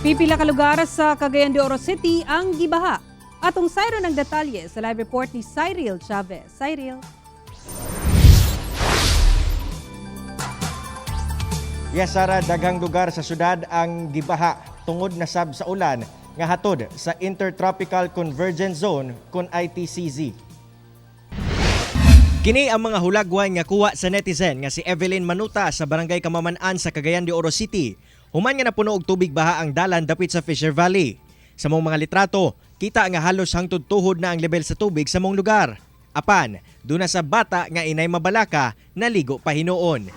Pipila ka lugar sa Cagayan de Oro City ang gibaha. Atong sayron ang detalye sa live report ni Cyril Chavez. Cyril. Yes, Sara, daghang lugar sa syudad ang gibaha tungod na sab sa ulan nga hatod sa Intertropical Convergence Zone kon ITCZ. Kini ang mga hulagway nga kuha sa netizen nga si Evelyn Manuta sa Barangay Kamaman-an sa Cagayan de Oro City. Human nga napuno og tubig baha ang dalan dapit sa Fisher Valley. Sa mong mga litrato, kita nga halos hangtod tuhod na ang level sa tubig sa mong lugar. Apan, duna sa bata nga inay mabalaka, naligo pa hinuon.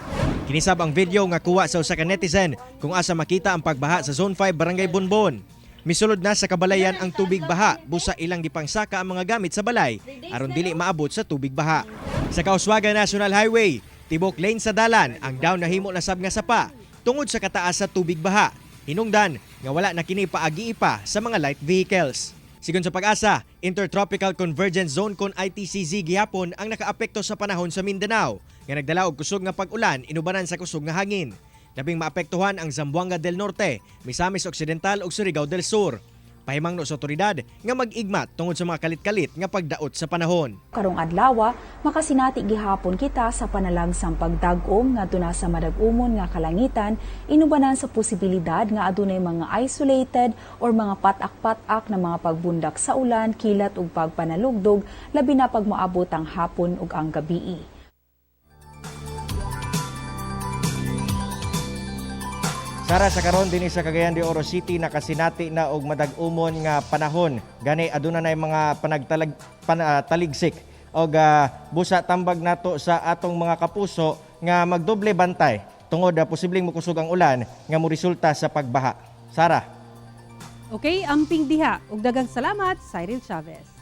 Kinisab ang video nga kuha sa usa ka netizen kung asa makita ang pagbaha sa Zone 5, Barangay Bonbon. Misulod na sa kabalayan ang tubig baha busa ilang gipangsaka ang mga gamit sa balay aron dili maabot sa tubig baha. Sa Kauswagan National Highway, tibok lane sa dalan ang down nahimo na sab nga sapa tungod sa kataas sa tubig baha. Hinungdan nga wala na kini paagi pa sa mga light vehicles. Sigon sa PAGASA, Intertropical Convergence Zone kon ITCZ gihapon ang nakaapekto sa panahon sa Mindanao nga nagdala og kusog nga pag-ulan inubanan sa kusog nga hangin. Labing maapektuhan ang Zamboanga del Norte, Misamis Occidental ug Surigao del Sur. Pahimangno sa otoridad nga mag-igmat tungod sa mga kalit-kalit nga pagdaot sa panahon. Karong adlaw, makasinati gihapon kita sa panalagsang pagdag-om ngadto na sa madag-umon nga kalangitan, inubanan sa posibilidad nga adunay mga isolated or mga pat-ak-pat-ak na mga pagbundak sa ulan, kilat ug pagpanalugdog, labi na pag moabot ang hapon ug ang gabii. Sara, sa karon dinhi sa Cagayan de Oro City nakasinati na og madag-umon nga panahon. Gani aduna nay mga panagtalag taligsik og busa tambag nato sa atong mga kapuso nga magdoble bantay tungod posibleng mokusog ang ulan nga moresulta sa pagbaha. Sara. Okay, amping diha. Ug daghang salamat, Cyril Chavez.